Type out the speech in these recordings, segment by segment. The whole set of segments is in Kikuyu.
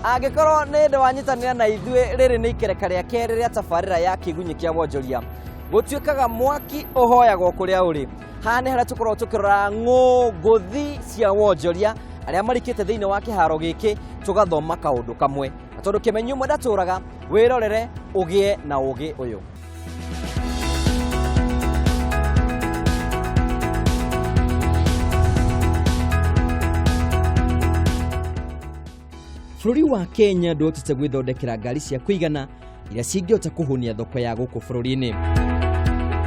Angĩkorwo nĩ ndĩ wanyitanĩra na ithuĩ, rĩrĩ nĩ ikereka rĩa kerĩ rĩa tabarĩra ya kĩgunyĩ kĩa wonjoria. Gũtuĩkaga mwaki ũhoyagwo kũrĩa ũrĩ. Haha nĩ harĩa tũkoragwo tũkĩrora ng'ũngũthi cia wonjoria arĩa marikĩte thĩinĩ wa kĩharo gĩkĩ, tũgathoma kaũndũ kamwe. Na tondũ kĩmenyi ũmwe ndatũraga, wĩrorere ũgĩe na ũgĩ ũyũ. Bũrũri wa Kenya ndũhotete gwĩthondekera ngari cia kũigana iria cingĩhota kũhũnia thoko ya gũkũ bũrũri-inĩ.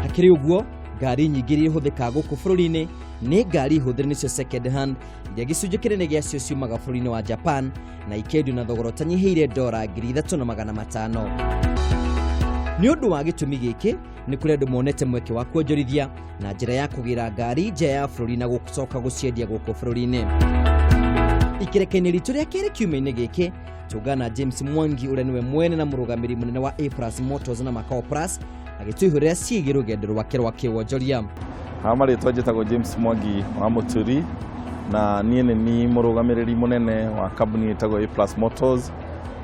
Hakĩrĩ ũguo, ngari nyingĩ iria ihũthĩkaga gũkũ bũrũri-inĩ nĩ ngari hũthĩre, nĩcio second hand, iria gĩcunjĩ kĩnene gĩacio ciumaga bũrũri-inĩ wa Japan na ikendio na thogora ũtanyihĩire ndora 3,500. Nĩ ũndũ wa gĩtũmi gĩkĩ, nĩ kũrĩ andũ monete mweke wa kuonjorithia na njĩra ya kũgĩra ngari nja ya bũrũri na gũcoka gũciendia gũkũ bũrũri-inĩ. Ikereka-inĩ ritũ rĩa kerĩ kiumia-inĩ gĩkĩ, tũngana na James Mwangi, ũrĩa nĩwe mwene na mũrũgamĩrĩri mũnene wa A Plus Motors na Macau Plus, agĩtũihũrĩra ciĩgiĩ rũgendo rwake rwa kĩwonjoria. Ha marĩtwa njĩtagwo James Mwangi wa Mũturi, na niĩ nĩ ni mũrũgamĩrĩri mũnene wa kambuni ĩtagwo A Plus Motors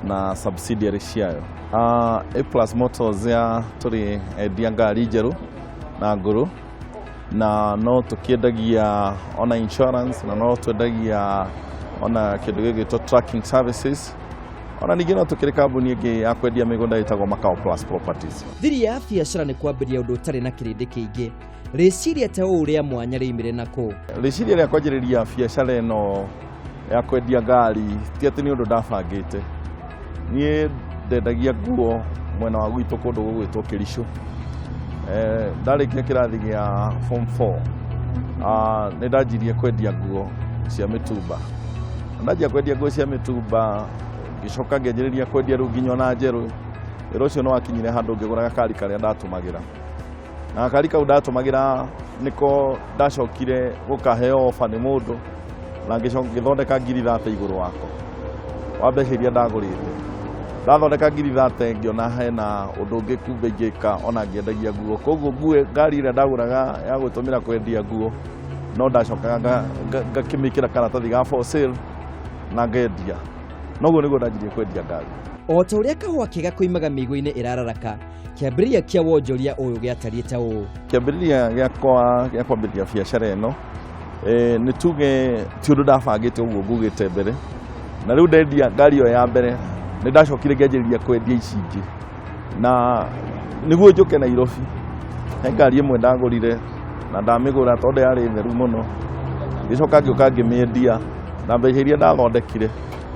na subsidiary ciayo. A Plus Motors ya tũrĩ endia ngari njerũ na ngũrũ, na no tũkĩendagia ona insurance, na no twendagia ona kĩndũ gĩgwĩtwo tracking services, ona ningĩ no tũkĩrĩ kambuni ĩngĩ ya kwendia mĩgũnda ĩtagwo Macau Plus Properties. Thiri ya biacara nĩ kwambĩrĩria ũndũ ũtarĩ na kĩrĩndĩ kĩingĩ. Rĩciria ta ũũ rĩa mwanya rĩoimire nakũ? Rĩciria rĩa kwanjĩrĩria biacara ĩno ya kwendia ngari ti atĩ nĩ ũndũ ndabangĩte. Niĩ ndendagia nguo mwena wa gwitũ kũndũ gũgwĩtwo Kĩricũ. Ndarĩkia kĩrathi gĩa form 4, nĩ ndanjirie kwendia nguo cia mĩtumba. Ndanjia kwendia nguo cia mĩtumba, ngĩcoka ngĩanjĩrĩria kwendia rĩu nginya ona njerũ. Wĩra ũcio nĩ wakinyire handũ ngĩgũra gakari karĩa ndatũmagĩra. Na gakari kau ndatũmagĩra nĩko ndacokire gũkaheo ofa nĩ mũndũ, na ngĩthondeka 30,000 igũrũ wako wa mbeca iria ndagũrĩte. Ndathondeka 30,000, ngĩona hena ũndũ ũngĩ kumbe ingĩka ona ngĩendagia nguo. Koguo nguo, ngari ĩrĩa ndagũraga ya gũtũmĩra kwendia nguo, no ndacokaga ngakĩmĩkĩra karatathi ga for sale na ngendia. Noguo nĩguo ndanjirie kwendia ngari. O ta ũrĩa kahũa kega koimaga mĩigũ-inĩ ĩrararaka, kĩambĩrĩria kĩa wonjoria ũyũ gĩatariĩ ta ũũ. Kĩambĩrĩria gĩakwa gĩa kwambĩrĩria biacara ĩno, nĩ tuge ti ũndũ ndabangĩte ũguo ngugĩte mbere. Na rĩu ndendia ngari ĩyo ya mbere, nĩ ndacokire ngĩanjĩrĩria kwendia ici ingĩ. Na nĩguo njũke Nairobi, he ngari ĩmwe ndagũrire na ndamĩgũra tondũ yarĩ theru mũno. Ngĩcoka ngĩũka ngĩmĩendia na mbeca iria ndathondekire,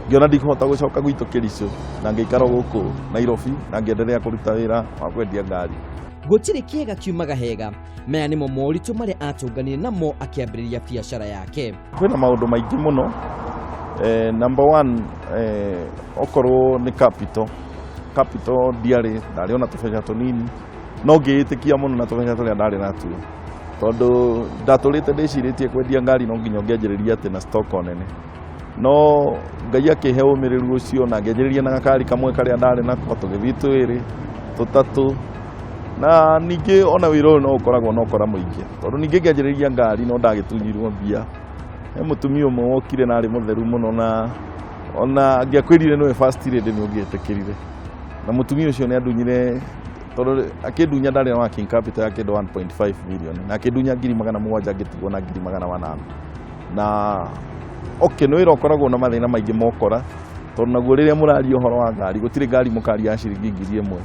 ngĩona ndikũhota gũcoka gwitũ Kĩricũ, na ngĩikara gũkũ Nairobi na ngĩenderea kũruta wĩra wa kwendia ngari. Gũtirĩ kĩega kiumaga hega. Maya nĩmo moritũ marĩa atũnganire namo akĩambĩrĩria biacara yake. Kwĩna maũndũ maingĩ mũno. Number one, okorwo nĩ capital. Capital ndiarĩ, ndarĩ ona tũbeca tũnini, no ngĩĩtĩkia mũno na tũbeca tũrĩa ndarĩ natuo, tondũ ndatũrĩte ndĩcirĩtie kwendia ngari no nginya ũngĩanjĩrĩria atĩ na stock nene. No Ngai akĩhe ũmĩrĩru ũcio na ngĩanjĩrĩria na gakari kamwe karĩa ndarĩ nako, tũgĩthiĩ twĩrĩ, tũtatũ. Na ningĩ ona wĩra ũyũ no ũkoragwo na ũkora mũingĩ, tondũ ningĩ ngĩanjĩrĩria ngari no ndagĩtunyirwo mbia. He mũtumia ũmwe wokire na arĩ mũtheru mũno, na ona angĩakwĩrire nĩwe first lady nĩ ũngĩetĩkĩrire. Na mũtumia ũcio nĩ andunyire, tondũ akĩndunya ndarĩ na working capital ya kĩndũ 1.5 million, na akĩndunya 700,000, ngĩtigwo na 800,000. Na okay, nĩ wĩra ũkoragwo na mathĩna maingĩ mokora, tondũ naguo rĩrĩa mũraria ũhoro wa ngari, gũtirĩ ngari mũkaria ya ciringi 1,000,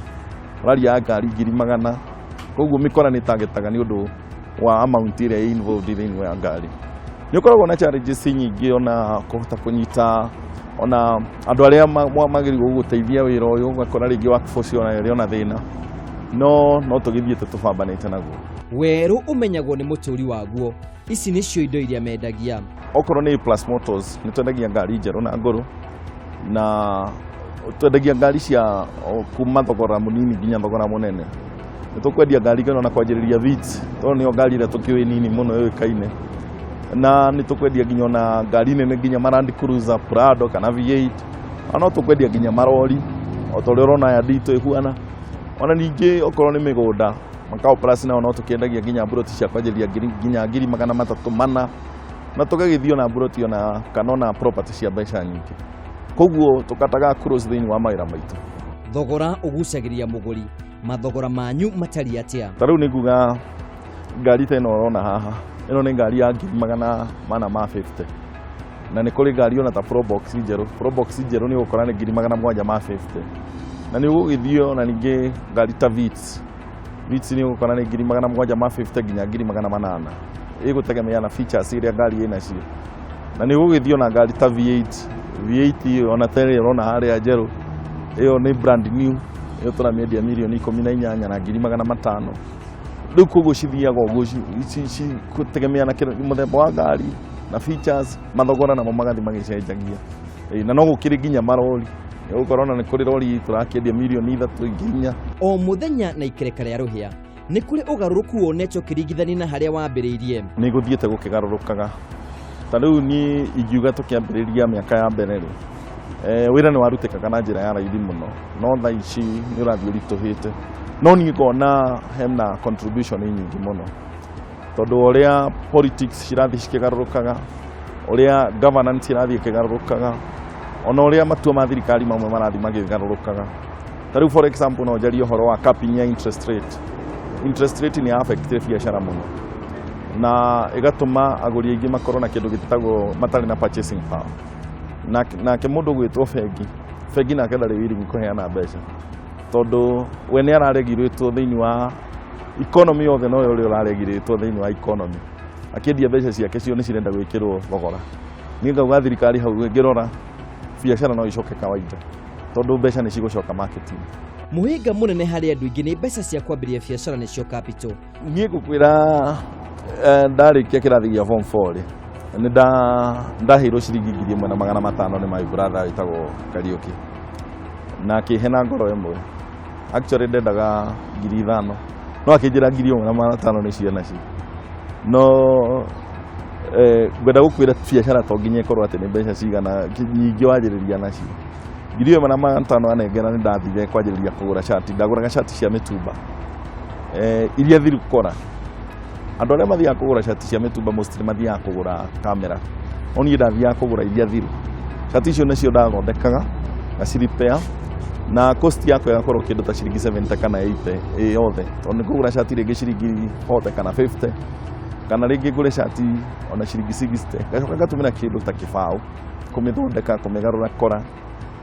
mũraria ya ngari ngiri magana. Koguo mĩkora nĩ tagetaga nĩ ũndũ wa amount ĩrĩa ĩ involved thĩinĩ wa ngari. Nĩ ũkoragwo na challenges nyingĩ, ona kũhota kũnyita ona andũ arĩa magĩrĩirwo gũgũteithia wĩra ũyũ, ũgakora rĩngĩ workforce ona ĩrĩ ona thĩna, no tũgĩthiĩte tũbambanĩte naguo. Werũ ũmenyagwo nĩ mũtũri waguo. Ici nĩcio indo iria mendagia. Okorwo nĩ A Plus Motors, nĩ twendagia ngari njerũ na ngũrũ, na twendagia ngari cia kuma thogora mũnini nginya thogora mũnene. Nĩ tũkwendia ngari ngano na kwanjĩrĩria Vitz, tondũ nĩyo ngari ĩrĩa tũkĩũĩ nini mũno yũĩkaine. Na nĩ tũkwendia nginya ona ngari nene, nginya ma Land Cruiser, Prado kana V8. Na no tũkwendia nginya marori o ta ũrĩa ũrona aya nditũ ĩhuana. Ona ningĩ okorwo nĩ mĩgũnda, Macau Plus nao no tũkĩendagia nginya mburoti cia kwanjĩrĩria nginya 304,000, na tũgagĩthiĩ ona mburoti ona kana ona property cia mbeca nyingĩ. Koguo tũkataga close thĩinĩ wa mawĩra maitũ. Thogora ũgucagĩrĩria mũgũri, mathogora manyu matariĩ atĩa? Ta rĩu nĩ nguga ngari ta ĩno ũrona haha, ĩno nĩ ngari ya 450,000, na nĩ kũrĩ ngari ona ta Probox njerũ. Probox njerũ nĩ ũgũkora nĩ 750,000, na nĩ ũgũgĩthiĩ ona ningĩ ngari ta Vitz. Vitz nĩ ũgũkora nĩ 750,000 nginya 800,000, ĩgũtegemea na features iria ngari ĩnacio. Na nĩ ũgũgĩthiĩ ona ngari ta V8. V8 ona ta ĩrĩa ũrona harĩa njerũ, ĩyo nĩ brand new, ĩyo tũramĩendia 18,500,000. Rĩu koguo cithiaga ũguo gũtegemea na mũthemba wa ngari na features, mathogora namo magathiĩ magĩcenjagia. Na no gũkĩrĩ nginya marori, ũgũkora ona nĩ kũrĩ rori tũrakĩendia 3 ingĩ 4. O mũthenya na ikereka rĩa rũhĩa nĩ kũrĩ ũgarũrũku wonetwo ũkĩringithania na harĩa wambĩrĩirie. Nĩ gũthiĩte gũkĩgarũrũkaga. Ta rĩu niĩ ingiuga tũkĩambĩrĩria mĩaka ya mbere rĩ, wĩra nĩ warutĩkaga na njĩra ya raithi mũno, no thaa ici nĩ ũrathiĩ ũritũhĩte. No niĩ ngona hena contribution nyingĩ mũno, tondũ ũrĩa politics cirathiĩ cikĩgarũrũkaga, ũrĩa governance irathiĩ ĩkĩgarũrũkaga, ona ũrĩa matua ma thirikari mamwe marathiĩ makĩgarũrũkaga. Ta rĩu for example no njarie ũhoro wa capping ya interest rate. Interest rate nĩ affectire biacara mũno, na ĩgatũma agũri aingĩ makorwo na kĩndũ gĩtagwo matarĩ na purchasing power. Nake mũndũ ũgwĩtwo bengi, bengi nake ndarĩ willing kũheana mbeca, tondũ we nĩ araregirĩtwo thĩinĩ wa economy yothe, nowe ũrĩa ũraregirĩtwo thĩinĩ wa economy. Akĩendia mbeca ciake cio nĩ cirenda gwĩkĩrwo thogora. Niĩ ngauga thirikari hau ĩngĩrora biacara no icoke kawaida, tondũ mbeca nĩ cigũcoka marketing. Mũhĩnga mũnene harĩ andũ aingĩ nĩ mbeca cia kwambĩrĩria biacara, nĩcio capital. Niĩ ngũkwĩra, ndarĩkia kĩrathi gĩa form 4 rĩ, nĩ ndaheirwo ciringi 1,500 nĩ my brother wĩtagwo Kariũki, na akĩhe na ngoro ĩmwe. Actually ndendaga 5,000, no akĩnjĩra 1,500 nĩ ciana ci. No ngwenda gũkwĩra biacara to nginya ĩkorwo atĩ nĩ mbeca cigana nyingĩ wanjĩrĩria nacio. 1,500 anengera, nĩ ndathire kwanjĩrĩria kũgũra cati. Ndagũraga cati cia mĩtumba, iria thiru kora. Andũ arĩa mathiaga kũgũra cati cia mĩtumba mostly mathiaga kũgũra kamera, no niĩ ndathiaga kũgũra iria thiru. Cati icio nĩcio ndathondekaga ngacirepair, na cost yakwa ĩgakorwo kĩndũ ta ciringi 70 kana 80 ĩ yothe, tondũ nĩ kũgũra cati rĩngĩ ciringi 40 kana 50, kana rĩngĩ ngũre cati ona ciringi 60, ngacoka ngatũmĩra kĩndũ ta kĩbaũ kũmĩthondeka, kũmĩgarũra kora,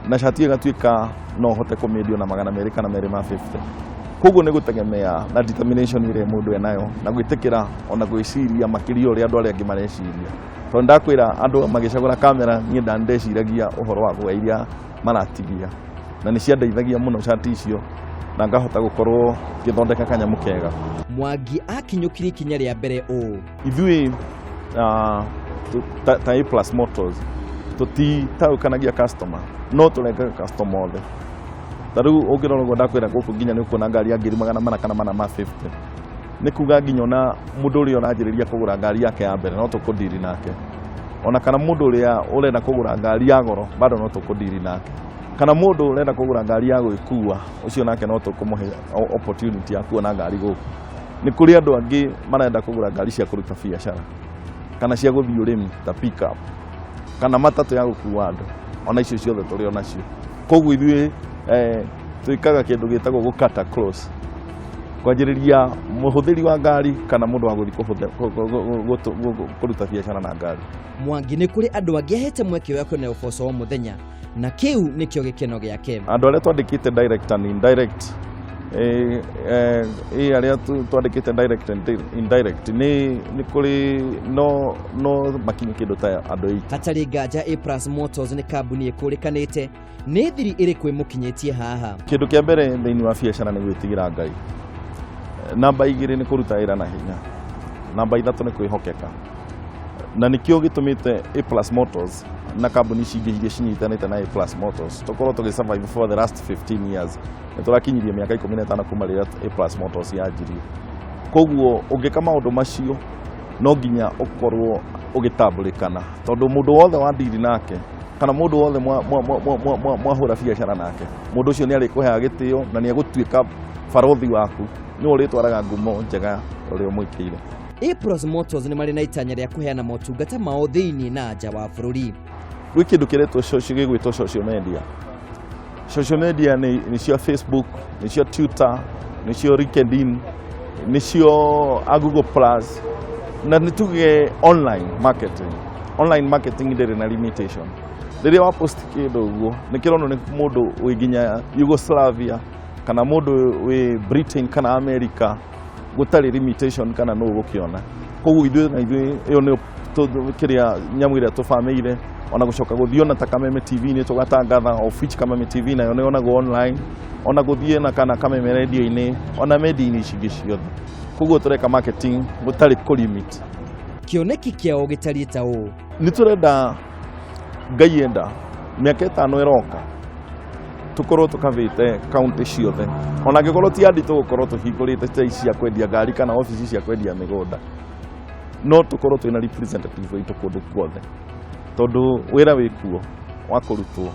na cati ĩyo ĩgatuĩka no hote kũmĩendia na 200 kana 250. Koguo nĩ gũtegemea na determination ĩrĩa mũndũ enayo, na gwĩtĩkĩra ona gwĩciria makĩria ũrĩa andũ arĩa angĩ mareciria, tondũ ndakwĩra andũ magĩcagũra kamera, niĩ ndeciragia ũhoro wa kũgaya iria maratigia, na nĩ ciandeithagia mũno cati icio, na ngahota gũkorwo ngĩthondeka kanyamũ kega. Mwangi akinyũkirie ikinya rĩa mbere ũũ. Ithuĩ ta A Plus Motors tũtitaũkanagia customer, no tũrengaga customer othe. Ta rĩu ũngĩrora ũguo ndakwĩra, gũkũ nginya nĩ ũkuona ngari ya 450,000. Nĩ kuga nginya ona mũndũ ũrĩa ũranjĩrĩria kũgũra ngari yake ya mbere no tũkũndiri nake, ona kana mũndũ ũrĩa ũrenda kũgũra ngari ya goro bado no tũkũndiri nake, kana mũndũ ũrenda kũgũra ngari ya gwĩkua, ũcio nake no tũkũmũhe opportunity ya kuona ngari gũkũ. Nĩ kũrĩ andũ angĩ marenda kũgũra ngari cia kũruta biacara kana cia gũthiĩ ũrĩmi ta pick-up kana matatũ ya gũkua andũ, ona icio ciothe tũrĩ o nacio. Koguo ithuĩ twĩkaga kĩndũ gĩtagwo gũkata close, kwanjĩrĩria mũhũthĩri wa ngari kana mũndũ wa gũthiĩ kũruta biacara na ngari. Mwangi nĩ kũrĩ andũ angĩ ahete mweke wa kuona ũboco wa mũthenya, na kĩu nĩkĩo gĩkeno gĩake. Andũ arĩa twandĩkĩte direct and indirect, arĩa twandĩkĩte direct and indirect nĩ kũrĩ no makinye kĩndũ ta andũ 8. Hatarĩ nganja A Plus Motors nĩ kambuni ĩkũrĩkanĩte. Nĩ thiri ĩrĩkũ ĩmũkinyĩtie haha? Kĩndũ kĩa mbere thĩinĩ wa biacara nĩ gwĩtigĩra Ngai. Namba 2 nĩ kũruta wĩra na hinya. Namba 3 nĩ kwĩhokeka. Na nĩkĩo gĩtũmĩte A Plus Motors na kambuni ici ingĩ iria cinyitanĩte na A Plus Motors tũkorwo tũgĩ survive for the last 15 years. Nĩ tũrakinyirie mĩaka 15 kuma rĩrĩa A Plus Motors yanjirie. Koguo ũngĩka maũndũ macio no nginya ũkorwo ũgĩtambũrĩkana, tondũ mũndũ wothe wa ndiri nake kana mũndũ wothe mwahũra biacara nake, mũndũ ũcio nĩ arĩkũheaga gĩtĩo na nĩ egũtuĩka barothi waku, nĩwe ũrĩtwaraga ngumo njega ũrĩa ũmwĩkĩire. A Plus Motors nĩ marĩ na itanya rĩa kũheana motungata mao thĩinĩ na nja wa bũrũri. Gwĩ kĩndũ kĩretwo social, gĩgwĩtwo social media. Social media nĩ nĩcio Facebook, nĩcio Twitter, nĩcio LinkedIn, nĩcio a Google Plus, na nĩ tuge online marketing. Online marketing ndĩrĩ na limitation. Rĩrĩa wa post kĩndũ ũguo, nĩ kĩronwo nĩ mũndũ wĩ nginya Yugoslavia kana mũndũ wĩ Britain kana America, gũtarĩ limitation kana nũ ũgũkĩona. Koguo ithuĩ na ithuĩ ĩyo nĩyo kĩrĩa nyamũ ĩrĩa tũbamĩire, ona gũcoka gũthiĩ ona ta Kameme TV-inĩ tũgatangatha, of which Kameme TV nayo nĩ yonagwo online, ona gũthiĩ na kana Kameme radio-inĩ, ona media-inĩ ici ingĩ ciothe. Koguo tũreka marketing gũtarĩ kũ limit. Kĩoneki kĩao gĩtariĩ ta ũũ. Nĩ tũrenda, Ngai enda, mĩaka 5 ĩroka tũkorwo tũkavĩte kaunti ciothe, ona angĩkorwo ti andi tũgũkorwo tũhingũrĩte ta cia kwendia ngari kana obici cia kwendia mĩgũnda, no tũkorwo twĩna representative witũ kũndũ kuothe, tondũ wĩra wĩ kuo wa kũrutwo.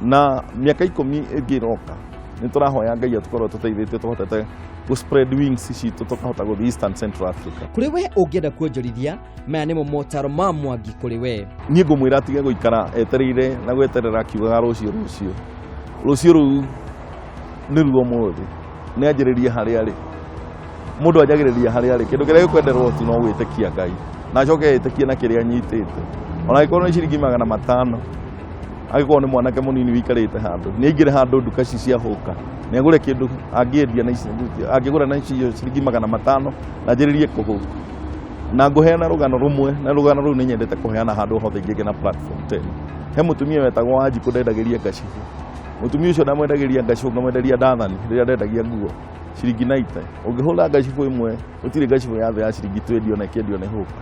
Na mĩaka 10 ĩngĩ ĩroka, nĩ tũrahoya Ngai atũkorwo tũteithĩtie tũhotete gũ spread wings citũ, tũkahota gũthiĩ Eastern Central Africa. Kũrĩ we ũngĩenda kuonjorithia, maya nĩmo motaro ma Mwangi kũrĩ we. Niĩ ngũmwĩra atige gũikara etereire na gweterera akiugaga rũciũ, rũciũ, rũciũ rũu nĩruo ũmũthĩ. Nĩ anjĩrĩrie harĩa arĩ. Mũndũ anjagĩrĩria harĩa arĩ. Kĩndũ kĩrĩa gĩkwenderwo tu no gwĩtĩkia Ngai, na acoke etĩkie na kĩrĩa anyitĩte, ona angĩkorwo nĩ ciringi 500. Angĩkorwo nĩ mwanake mũnini wĩikarĩte handũ, nĩ aingĩre handũ nduka ici cia hũka, nĩ agũre kĩndũ angĩendia na ici, angĩgũra na icio ciringi 500, na anjĩrĩrie kũhũka. Na ngũheana rũgano rũmwe, na rũgano rũu nĩ nyendete kũheana handũ hothe ingĩgĩa na platform ta ĩno. He mũtumia wetagwo Wanjikũ, ndendagĩria ngacibũ. Mũtumia ũcio ndamwendagĩria ngacibũ, ngamwenderia ndathani rĩrĩa ndendagia nguo ciringi 90. Ũngĩhũra ngacibũ ĩmwe, gũtirĩ ngacibũ ya thĩ ya ciringi 20 ona ĩkĩendio nĩ hũka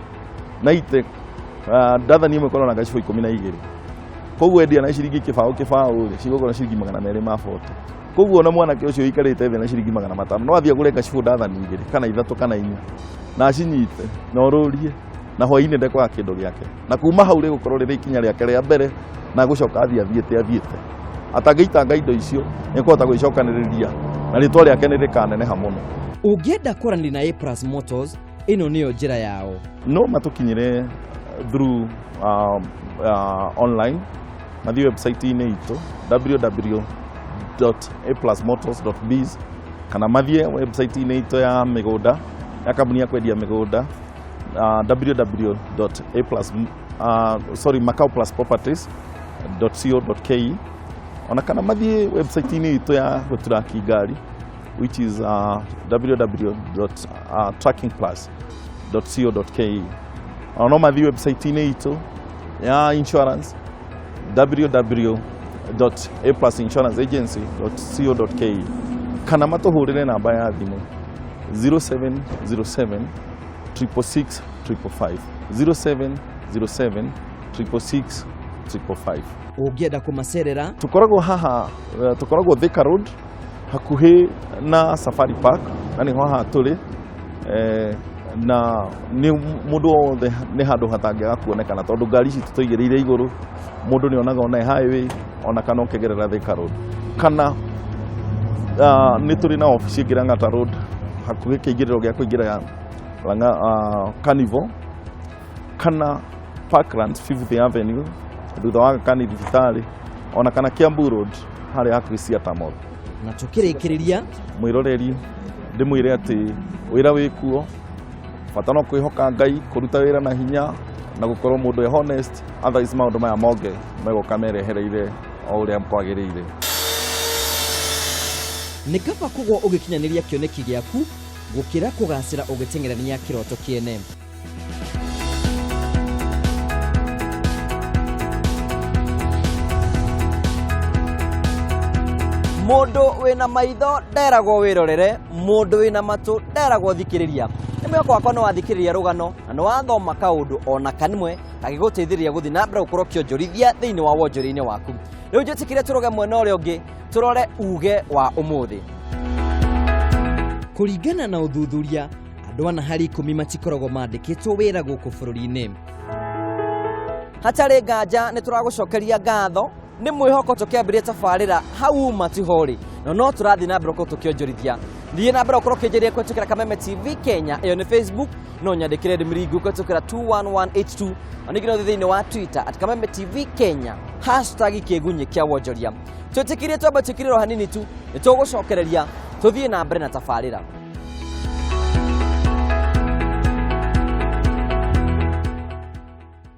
90. Ndathani ĩmwe ĩkoragwo na ngacibũ 12. Koguo endia na ciringi kĩbaũ kĩbaũ rĩ, cigũkorwo ciringi 240. Koguo ona mwanake ũcio ũikarĩte thĩ na ciringi 500, no athiĩ agũre ngacibũ ndathani 2 kana 3 kana 4, na acinyite na ũrũrie, na hwainĩ ndekwaga kĩndũ gĩake. Na kuma hau rĩgũkorwo rĩrĩ ikinya rĩake rĩa mbere, na gũcoka athiĩ athiĩte athiĩte. Atangĩitanga indo icio, nĩ ekũhota gwĩcokanĩrĩria na rĩtwa rĩake nĩ rĩkaneneha mũno. Ũngĩenda kwaranĩria na A Plus Motors, ĩno nĩyo njĩra yao. No matũkinyĩre through online, mathiĩ website-inĩ itũ www.aplusmotors.biz, kana mathiĩ website-inĩ itũ ya mĩgũnda, ya kambuni ya kwendia mĩgũnda, www.a plus, sorry, macaoplusproperties.co.ke, ona kana mathiĩ website-inĩ itũ ya gũturaki ngari, which is www.trackingplus.co.ke. Ona no mathiĩ website-inĩ itũ ya insurance, www.aplusinsuranceagency.co.ke, kana matũhũrĩre namba ya thimũ 0707 666 555, 0707 666 555. Ũngĩenda kũmacerera, Tũkoragwo haha, tũkoragwo Thika Road, hakuhĩ na Safari Park, na nĩho haha tũrĩ. Na nĩ mũndũ wothe nĩ handũ hatangĩaga kuonekana, tondũ ngari ici tũtũigĩrĩire igũrũ, mũndũ nĩ onaga ona e highway, ona kana ũkĩgerera Thika Road. Kana nĩ tũrĩ na obici ĩngĩ Lang'ata Road, hakuhĩ kĩingĩrĩro gĩa kũingĩra Carnival, kana Parklands Fifth Avenue, thutha wa Kani thibitarĩ, ona kana Kiambu Road, harĩa hakuhĩ Theatre Mall. Na tũkĩrĩkĩrĩria, Mwĩroreri, ndĩmwĩre atĩ wĩra wĩ kuo, bata no kwĩhoka Ngai, kũruta wĩra na hinya, na gũkorwo mũndũ e honest. Otherwise maũndũ maya mothe megũka merehereire o ũrĩa kwagĩrĩire. Nĩ kaba kũgwa ũgĩkinyanĩria kĩoneki gĩaku gũkĩra kũgacĩra ũgĩteng'erania kĩroto kĩene. Mũndũ wĩna maitho nderagwo wĩrorere, mũndũ wĩna matũ nderagwo thikĩrĩria. Nĩ mwĩhoko wakwa nĩ wathikĩrĩria rũgano na nĩ wathoma kaũndũ ona kanmwe kagĩgũteithĩrĩria gũthiĩ na mbere gũkorwo ũkĩonjorithia thĩinĩ wa wonjoria-inĩ waku. Rĩu njĩtĩkĩre tũroge mwena ũrĩa ũngĩ, tũrore uge wa ũmũthĩ. Kũringana na ũthuthuria, andũ 4 harĩ 10 matikoragwo mandĩkĩtwo wĩra gũkũ bũrũri-inĩ. Hatarĩ nganja nĩ tũragũcokeria ngatho, nĩ mwĩhoko tũkĩambĩrĩria tabarĩra hau uma tiho rĩ, na no tũrathiĩ na mbere gũkorwo tũkĩonjorithia. Thiĩ na mbere ũkorwo ũkĩnjĩria kũhetũkĩra Kameme TV Kenya, ĩyo nĩ Facebook, no nyandĩkĩre ndũmĩrĩri nguhĩ kũhetũkĩra 21182, ona ningĩ no ũthiĩ thĩinĩ wa Twitter @KamemeTV Kenya, hashtag kĩgunyĩ kĩa wonjoria. Twĩtĩkĩrie twambe twĩkĩrĩrwo hanini tu, nĩ tũgũcokereria tũthiĩ na mbere na tabarĩra.